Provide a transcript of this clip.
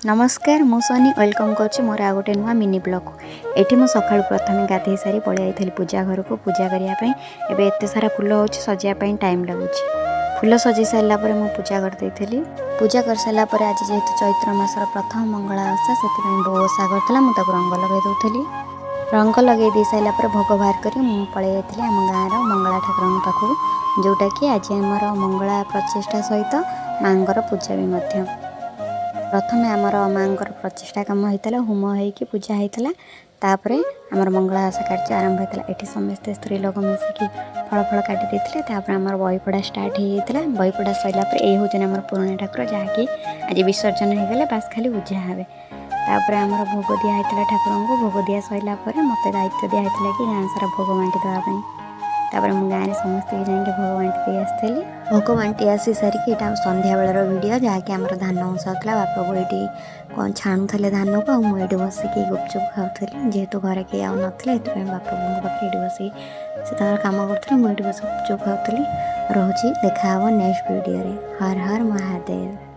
ନମସ୍କାର, ମୁଁ ସନି welcome କରୁଛି ମୋର ଆଉ ଗୋଟେ ନୂଆ ମିନି ବ୍ଲଗ୍। ଏଠି ମୁଁ ସକାଳୁ ପ୍ରଥମେ ଗାଧେଇ ସାରି ପଳେଇ ଯାଇଥିଲି ପୂଜା ଘରକୁ ପୂଜା କରିବା ପାଇଁ। ଏବେ ଏତେ ସାରା ଫୁଲ ହେଉଛି, ସଜେଇବା ପାଇଁ ଟାଇମ୍ ଲାଗୁଛି। ଫୁଲ ସଜେଇ ସାରିଲା ପରେ ମୁଁ ପୂଜା କରିଦେଇଥିଲି। ପୂଜା କରିସାରିଲା ପରେ ଆଜି ଯେହେତୁ ଚୈତ୍ର ମାସର ପ୍ରଥମ ମଙ୍ଗଳା ଓଷା, ସେଥିପାଇଁ ବୋଉ ଓଷା କରିଥିଲା, ମୁଁ ତାକୁ ରଙ୍ଗ ଲଗାଇ ଦେଉଥିଲି। ରଙ୍ଗ ଲଗାଇ ଦେଇ ସାରିଲା ପରେ ଭୋଗ ବାହାର କରି ମୁଁ ପଳେଇ ଯାଇଥିଲି ଆମ ଗାଁର ମଙ୍ଗଳା ଠାକୁରଙ୍କ ପାଖକୁ, ଯେଉଁଟାକି ଆଜି ଆମର ମଙ୍ଗଳା ପ୍ରତିଷ୍ଠା ସହିତ ମାଆଙ୍କର ପୂଜା ବି ମଧ୍ୟ। ପ୍ରଥମେ ଆମର ମାଆଙ୍କର ପ୍ରତିଷ୍ଠା କାମ ହେଇଥିଲା, ହୋମ ହେଇକି ପୂଜା ହେଇଥିଲା। ତାପରେ ଆମର ମଙ୍ଗଳା ଓଷା କାର୍ଯ୍ୟ ଆରମ୍ଭ ହେଇଥିଲା। ଏଠି ସମସ୍ତେ ସ୍ତ୍ରୀ ଲୋକ ମିଶିକି ଫଳ ଫଳ କାଟି ଦେଇଥିଲେ। ତାପରେ ଆମର ବହି ପଢ଼ା ଷ୍ଟାର୍ଟ ହେଇଯାଇଥିଲା। ବହି ପଢ଼ା ସରିଲା ପରେ ଏଇ ହେଉଛନ୍ତି ଆମର ପୁରୁଣା ଠାକୁର, ଯାହାକି ଆଜି ବିସର୍ଜନ ହେଇଗଲେ ବାସ୍ ଖାଲି ପୂଜା ହେବେ। ତାପରେ ଆମର ଭୋଗ ଦିଆ ହେଇଥିଲା ଠାକୁରଙ୍କୁ। ଭୋଗ ଦିଆ ସରିଲା ପରେ ମୋତେ ଦାୟିତ୍ୱ ଦିଆ ହେଇଥିଲା କି ଗାଁ ସାରା ଭୋଗ ବାଣ୍ଟି ଦେବା ପାଇଁ। ତାପରେ ମୁଁ ଗାଁରେ ସମସ୍ତଙ୍କୁ ଯାଇକି ଭୋଗ ବାଣ୍ଟି ଦେଇ ଆସିଥିଲି। ଭୋଗ ବାଣ୍ଟି ଆସି ସାରିକି ଏଇଟା ଆଉ ସନ୍ଧ୍ୟାବେଳର ଭିଡ଼ିଓ, ଯାହାକି ଆମର ଧାନ ଉଁସାଉଥିଲା। ବାପା ବୋଉ ଏଇଠି କ'ଣ ଛାଣୁଥିଲେ ଧାନକୁ ଆଉ ମୁଁ ଏଇଠି ବସିକି ଗୁପଚୁପ୍ ଖାଉଥିଲି। ଯେହେତୁ ଘରେ କେହି ଆଉ ନଥିଲେ, ସେଥିପାଇଁ ବାପା ବୋଉଙ୍କ ପାଖରେ ଏଇଠି ବସିକି, ସେ ତାଙ୍କର କାମ କରୁଥିଲେ, ମୁଁ ଏଇଠି ବସି ଗୁପଚୁପ୍ ଖାଉଥିଲି। ରହୁଛି, ଦେଖା ହେବ ନେକ୍ସଟ ଭିଡ଼ିଓରେ। ହର ହର ମହାଦେବ।